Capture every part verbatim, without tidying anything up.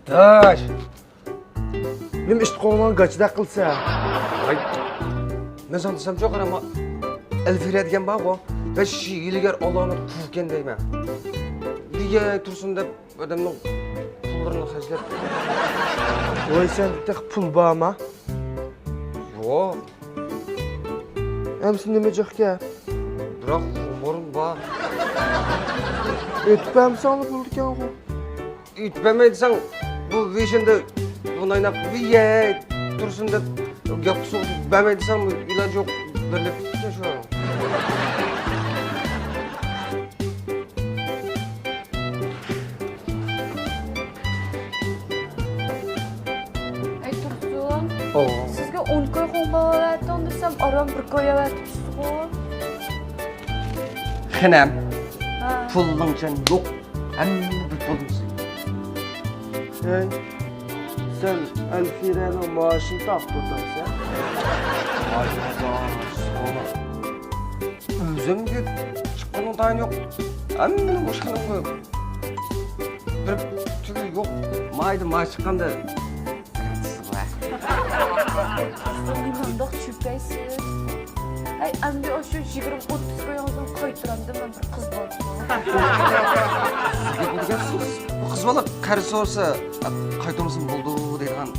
داش! نېمە ئىت قوغلىغان گاچىدەك قىلسا؟ ۋاي، مەن ساڭا دېسەمچۇ، قارا، ئەلفىرە دېگەن بارغۇ، بەش ھىيلىگەر ئالامەت قۇۋ ئىكەن دەيمەن. بىر يەر تۇرسۇن دەپ ئادەمنىڭ پۇللىرىنى خەجلەپ. ۋاي، سەن تېخى پۇل بارما؟ يوق. ئەمسە نېمە جىقكە؟ بىراق، غۇمۇرۇم بار. ئېيتىپ بەرمىسەڭلا بولىدىكەنغۇ. ئېيتىپ بەرمەي دېسەڭ، بۇ ۋېشىندا بۇنى ئايناپ، ۋىيەي تۇرسۇن دەپ گەپ قىلسۇن، بەرمەي دېسەڭ، ئىلاجى يوق، بېرىلىپ كېتىدىكەن شۇ. ئەي تۇرسۇن، ئوۋ. سىزگە ئون كوي خۇڭباۋ ئەۋەتىڭ دېسەم، ئاران بىر كوي ئەۋەتىپسىزغۇ. خېنىم، ھە. پۇلنىڭ جان يوق، ھەممىنى بىر بولمىسۇن. ھەي، سەن ئەلفىرەنىڭ مائاشىنى تارتىپ ئولتۇرسەن. ئۆزۈمگە چىققىنىڭ تايىنى يوق. ھەممىنى بوشىغىنىمغا بېرىپ تۈگۈل يوق. مايدا ماي چىققاندا. نېمانداق چۈپەيسىز. ھەي، ئەمدى ئاشۇ يىگىرمە ئوتتۇز كويىڭىزنى قايتۇرامدۇ مەن بىر قىز بالا. بۇ قىز بالا قەرز سورىسا، قايتۇرمىسىمۇ بولىدۇ دەيدىغان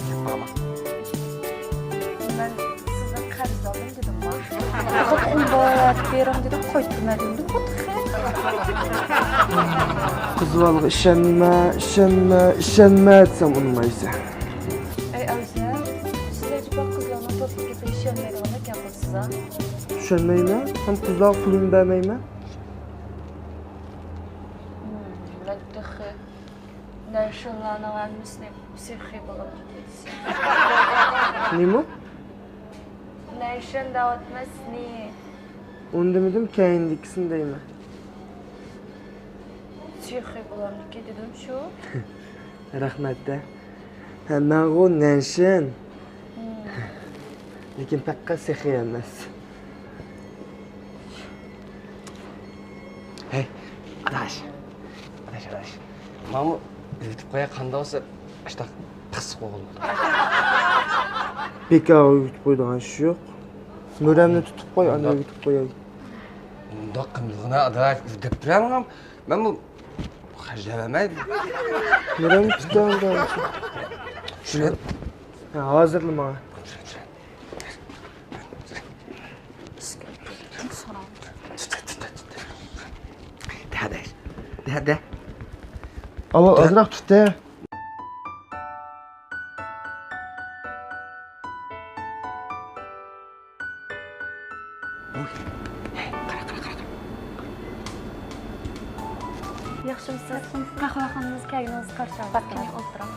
گەپ بارما؟ مەن سىزدىن قەرز ئالدىم دېدىمما؟ پۇل بېرىڭ دېدىم، قايتۇرمىدىم دېدىم. قىز بالىغا ئىشەنمە، ئىشەنمە، ئىشەنمە دېسەم ئۇنىمايسەن. ئەي ئەۋزەل، سىز ئەجەبا قىزلارنىڭ توپلۇق گېپىگە ئىشەنمەيدىغاندەك گەپ قىلىسىز ھە؟ چۈشەنمەيمەن، ھەم قىزلارغا پۇلىمۇ بەرمەيمەن. مەن تېخى نەرشىنلارنىڭ ھەممىسىنى سېخىي بولۇپ كېتىسىز. نېمە؟ نەرشىن دەۋاتىمەن سېنى. ئۇنى دېمىدىم، كەينىدىكىسىنى دەيمەن. سېخىي بولامدىكى دېدىم شۇ. رەھمەت دە. ھە، مەنغۇ نەنشىن. لېكىن پەقەت سېخىي ئەمەس. ھەي، ئاداش. ئاداش، ئاداش. ماڭا ئۆگىتىپ قوياي، قانداق بولسا ئاشتاق قىس بولغىلى بولىدۇ. بىكار ئۆگىتىپ قويىدىغان ئىش يوق. مۈرەمنى تۇتۇپ قوي، ئاندىن ئۆگىتىپ قوياي. ئۇنداق قىلمىغىنا ئاداش، دەپ تۇرامەن. مەن بۇ خەجلەۋەرمەيدۇ. مېنىڭ پىتىڭ. شۇنى. ھە، ھازىرلا ماڭا. دەدە. دەدە. ئاۋۇ ئازراق تۇت دە. ياخشىمۇسىز؟ قەھۋەخانىمىزغا كەلگىنىڭىزگە قارشى ئالىمىز. كېلىڭ، ئولتۇرۇڭ.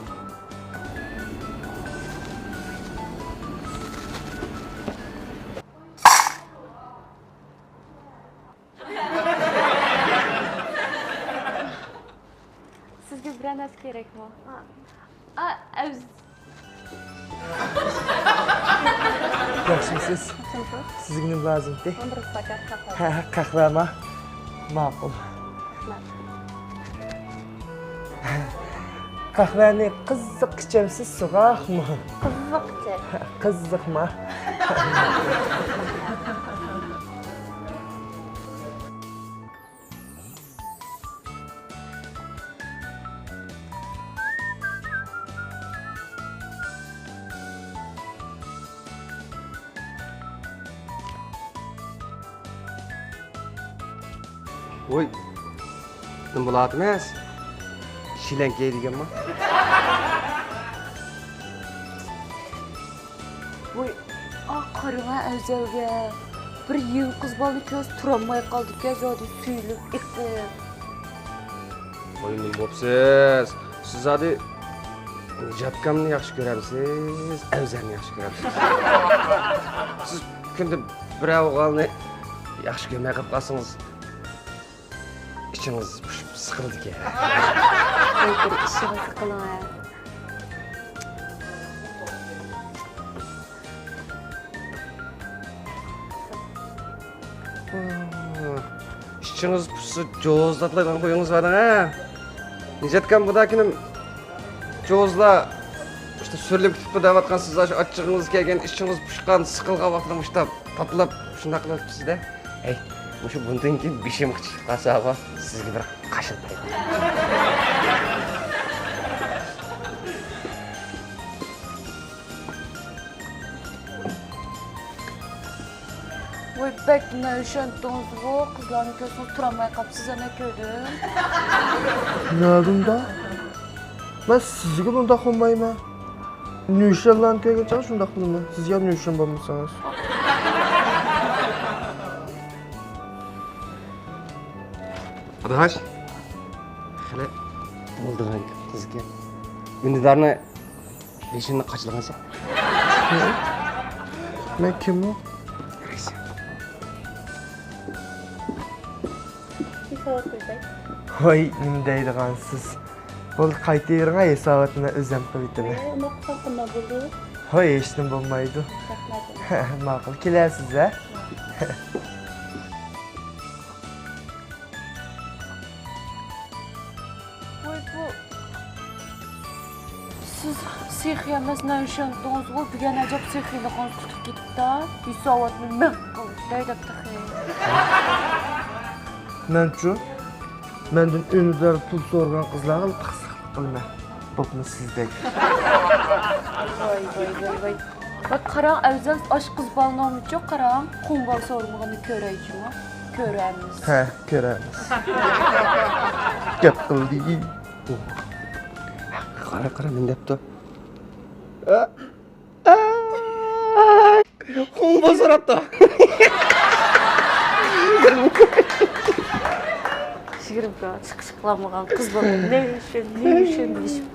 سىزگە بىرەر نەرسە كېرەكمۇ؟ ئا، ئەۋز- ياخشىمۇسىز؟ ياخشىمۇسىز؟ سىزگە نېمە لازىمتى؟ ماڭا بىر پاكەت قەھۋە. ھە، ھە، قەھۋەما؟ ماقۇل. رەھمەت. قەھۋەنى قىزىق ئىچەمسىز، سوغۇقمۇ؟ قىزىق ئىچەي. قىزىقما؟ ۋوي، نېمە بولۇۋاتىمىز؟ شىلەڭكەي دېگەنمۇ؟ ۋوي، ئا، قارىما ئەۋزەلگە. بىر يېڭى قىز بالىنى كۆرسە تۇرالماي قالدىكەن، زادى سۆيۈلۈپ، ئېقىپ. ۋوي، نېمە بوپسىز؟ سىز زادى نىجاتكامنى ياخشى كۆرەمسىز، ئەۋزەلنى ياخشى كۆرەمسىز؟ سىز كۈندە بىرەر ئوغۇلنى ياخشى كۆرمەي قېلىپ قالسىڭىز، ئىچىڭىز پۇشۇپ سىقىلىدىكەن. ۋوي، بىر ئىشىڭىزنى قىلىڭ ھە. ئىچىڭىز پۇشسا، جوزىداتلايدىغان خۇيىڭىز بار ھە. نىجاتكام بۇدا كۈنۈم. چوغۇزلار ئىشتە سۈرۈلۈپ كېتىپتۇ دەۋاتقان سىز، ئاشۇ ئاچچىقىڭىز كەلگەن، ئىچىڭىز پۇشقان، سىقىلغان ۋاقتىدا مۇشۇنداق تاتىلاپ شۇنداق قىلىۋېتىپسىز-دە. ھەي، مۇشۇ بۇندىن كېيىن بېشىم قىچىشىپ قالسا، سىزگە بىر قاشىلىپ قوياي. ۋاي، بەك نەۋشەندىڭىزغۇ، قىزلارنى كۆرسىڭىز تۇرالماي قاپسىز، ئەنە كۆردۈم. نەدىمدا؟ مەن سىزگە بۇنداق قىلمايمەن. نۈشەنلارنى كۆرگەن چاغدا شۇنداق قىلىمەن. سىز يا نۈشەن بولمىسىڭىز. ئاداش، خېلى بولىدىغان قىز ئىكەن. ئۈندىدارنى بېشىمنى قاچىلىغانسەن. مەن كىم ئۇ؟ ھېسابات قويساي. ھوي، نېمە دەيدىغانسىز؟ بولدى، قايتىۋېرىڭە، ھېساباتنى مەن ئۆزۈم قىلىۋېتىمەن. ئە، ئۇنداق قىلساق قانداق بولىدۇ؟ ھوي، ھېچنېمە بولمايدۇ. رەھمەت. ماقۇل، كېلەرسىز، ھە؟ ۋاي، بۇ سىز سېخىي ئەمەس، نەۋشەندىڭىزغۇ، دېگەن ئەجەب سېخىيلىقىڭىز تۇتۇپ كېتىپتۇ. ھېساباتنى مەن قىلىپ بېرەي دەپ تېخى. مەنچۇ؟ مەندىن ئۈندىدار پۇل سورىغان قىزلارغا پىخسىقلىق قىلىمەن. بولۇپمۇ سىزدەك. ۋاي، ۋاي، ۋاي، ۋاي. ۋاي، قاراڭ، ئەۋزەل ئاش قىز بالىنىڭمۇچۇ، قاراڭ، قۇڭ بالا سورىمىغىنىنى كۆرەيچۇ. كۆرەرمىز. ھە، كۆرەرمىز. گەپ قىلدى. قارا، قارا، نېمە دەپتۇ؟ قۇڭ بالا سوراپتۇ. يىگىرمە چىقىش قىلالمىغان قىز بالا نېمە ئۈچۈن، نېمە ئۈچۈن دېيىشىپ.